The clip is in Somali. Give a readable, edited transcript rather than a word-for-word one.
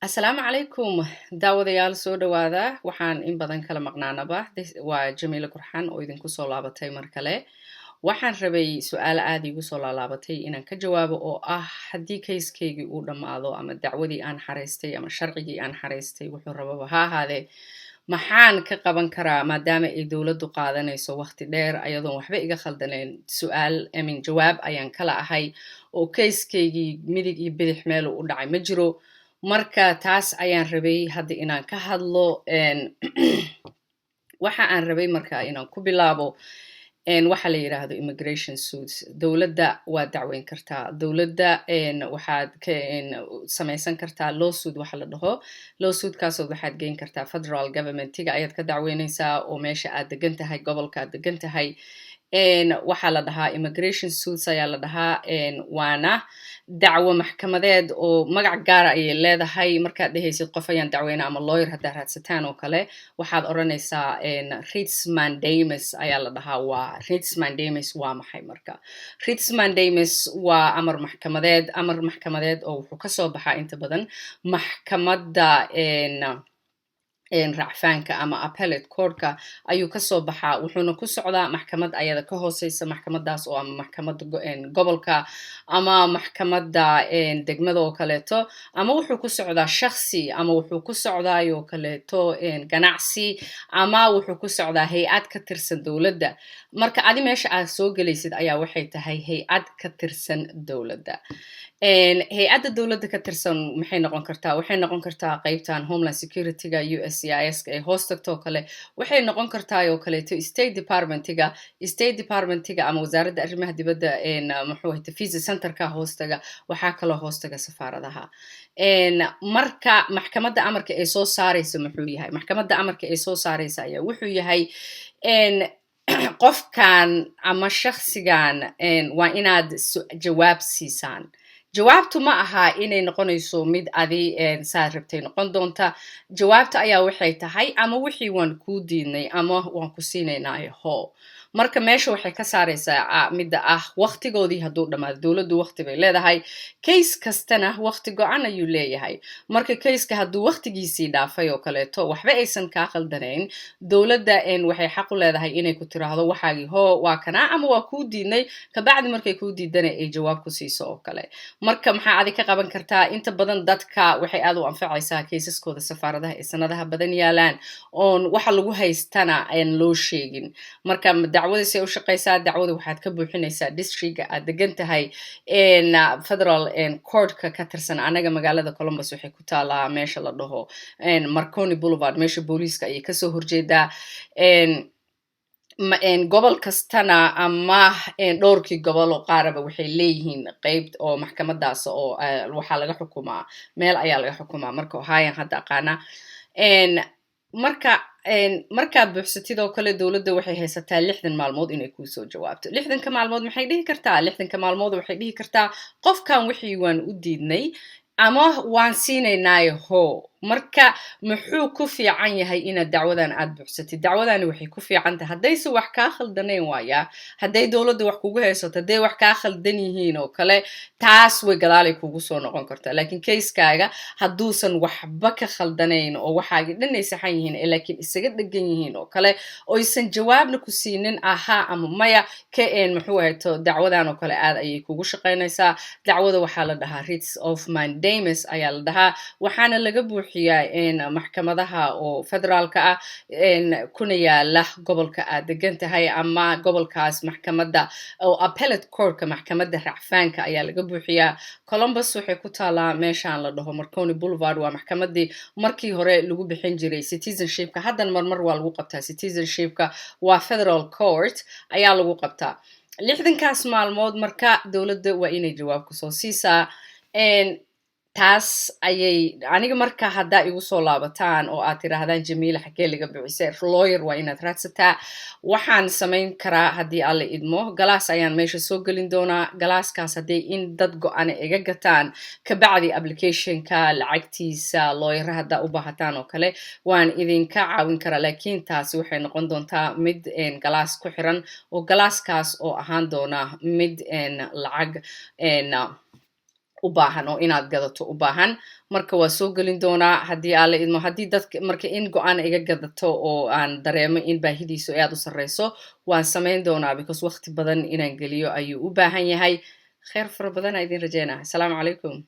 Asalaamu calaykum, daawadayaal, soo dhowaada. Waxaan in badan kala maqnaanaba. Waa Jamiila Gurxan oo idinku soo laabatay mar kale. Waxaan rabay su-aalo aada iigu soo laalaabatay inaan ka jawaabo, oo ah haddii casekeygii uu dhammaado ama dacwadii aan xaraystay ama sharcigii aan xaraystay, wuxuu rababa ha ahaadee, maxaan ka qaban karaa maadaama ay dowladdu qaadanayso waqti dheer ayadoon waxba iga khaldanayn? Su-aal, I mean, jawaab ayaan kala ahay oo casekeygii midig iyo bidix meel u dhacay ma jiro. Marka taas ayaan rabay hadda inaan ka hadlo. Waxa aan rabay marka inaan ku bilaabo waxa la yidhaahdo immigration suits. Dowladda waad dacweyn kartaa. Dowladda waxaad ka samaysan kartaa lawsuit waxa la dhaho. Lawsuitkaasoo waxaad geyn kartaa federal governmentiga ayaad ka dacweyneysaa oo meesha aad degan tahay, gobolka aad degan tahay. Waxaa la dhahaa immigration suits ayaa la dhahaa, waana dacwo maxkamadeed oo magac gaara ayay leedahay. Markaad dhehaysid qof ayaan dacweyna ama lawyer haddaad raadsataan oo kale, waxaad odhanaysaa writ mandamus ayaa la dhahaa. Waa writ mandamus. Waa maxay marka writ mandamus? Waa amar maxkamadeed, amar maxkamadeed oo wuxuu kasoo baxaa inta badan maxkamadda racfaanka ama appellate courtka ayuu kasoo baxaa. Wuxuuna ku socdaa maxkamad ayada ka hooseysa, maxkamadaas oo ama maxkamadda gobolka ama maxkamadda degmada oo kaleeto, ama wuxuu ku socdaa shaksi, ama wuxuu ku socdaayoo kaleeto ganacsi, ama wuxuu ku socdaa hay-ad ka tirsan dowladda. Marka adi meesha aad soo gelaysid ayaa waxay tahay hay-ad ka tirsan dowladda. Hay-adda dowladda ka tirsan maxay noqon kartaa? Waxay noqon kartaa qeybtan Homeland Securityga, USCIS ay hoos tagto oo kale. Waxay noqon kartaa oo kaleeto State Departmentiga, State Departmentiga ama Wasaaradda Arrimaha Dibadda, muxuu ahayte, visa centerka hoostaga. Waxaa kaloo hoostaga safaaradaha. Marka maxkamadda amarka ay soo saaraysa muxuu yahay? Maxkamadda amarka ay soo saaraysa ayaa wuxuu yahay qofkan ama shaksigan waa inaad jawaab siisaan. Jawaabtu ma aha inay noqonayso mid adi saad rabtay noqon doonta. Jawaabta ayaa waxay tahay ama wixii waan kuu diidnay ama waan ku siinaynaa ho. Marka meesha waxay ka saaraysaa midda ah waqtigoodii hadduu dhammaado. Dowladdu waqti bay leedahay, case kastana waqti go-an ayuu leeyahay. Marka caseka hadduu waqtigiisii dhaafay oo kaleeto, waxba aysan kaa khaldanayn, dowladda waxay xaq u leedahay inay ku tiraahdo waxaagii hoo, waa kanaa, ama waa kuu diidnay. Kabacdi markay kuu diidana ay jawaab ku siiso oo kale. Marka maxaa adi ka qaban kartaa? Inta badan dadka waxay aad u anfacaysaa casesaskooda safaaradaha ay sanadaha badan yaalaan oon waxa lagu haystana aan loo sheegin. Marka dacwada say u shaqaysaa? Dacwada waxaad ka buuxinaysaa districtga aad degan tahay, federal courtka ka tirsan. Anaga magaalada Columbus waxay ku taalaa meesha la dhaho Marconi Boulevard, meesha booliiska ayay kasoo horjeedaa. Gobol kastana ama dhowrkii gobol oo qaaraba waxay leeyihiin qeyb oo maxkamadaas oo waxaa laga xukumaa, meel ayaa laga xukumaa. Marka Ohio hadda aqaana. Marka markaad buuxsatid oo kale, dowladda waxay haysataa 60 maalmood inay kuusoo jawaabto. 60-ka maalmood maxay dhihi kartaa? 60-ka maalmood waxay dhihi kartaa qofkan wixii waan u diidnay ama waan siinaynaayo ho. Marka muxuu ku fiican yahay inaad dacwadan aad buuxsatid? Dacwadani waxay ku fiican tahay haddayse wax kaa khaldanayn waayaa, hadday dowladda wax kugu haysato, hadday wax kaa khaldan yihiin oo kale, taas way gadaalay kugu soo noqon kartaa. Laakiin casekaaga hadduusan waxba ka khaldanayn oo waxaagii dhan ay saxan yihiin ee laakiin isaga dhegan yihiin oo kale, oysan jawaabna ku siinin ahaa ama maya ka een muxuu ahayto, dacwadan oo kale aad ayay kugu shaqaynaysaa. Dacwada waxaa la dhahaa writs of mandamus ayaa la dhahaa, waxaana laga buuxiyaa maxkamadaha oo federaalka ah kuna yaala gobolka aad degan tahay ama gobolkaas maxkamadda oo appellate courtka, maxkamadda racfaanka ayaa laga buuxiyaa. Columbus waxay ku taalaa meeshaan la dhaho Marconi Boulevard. Waa maxkamadii markii hore lagu bixin jiray citizenshipka, haddana marmar waa lagu qabtaa citizenshipka. Waa federal court ayaa lagu qabtaa. 60-kaas maalmood marka dowladda waa inay jawaab kusoo siisaa. Taas ayay aniga marka haddaa igu soo laabataan oo aad tiraahdaan, "Jamiila, xaggee laga bixisay?" Lawyer waa inaad raadsataa. Waxaan samayn karaa, haddii Alla idmo, class ayaan meesha soo gelin doonaa. Classkaas hadday in dad go-ana iga gataan, kabacdi applicationka lacagtiisa, lawyera haddaa u baahataan oo kale, waan idinka caawin karaa. Laakiin taasi waxay noqon doontaa mid class ku xiran, oo classkaas oo ahaan doona mid lacag. U baahan oo inaad gadato u baahan. Marka waa soo gelin doonaa haddii Alla idmo. Haddii dadka marka in go-aan iga gadato oo aan dareemo in baahidiisu aad u sarreyso, waan samayn doonaa, because waqti badan inaan geliyo ayuu u baahan yahay. Kheyr fara badan aa idin rajeynaa. Asalaamu calaykum.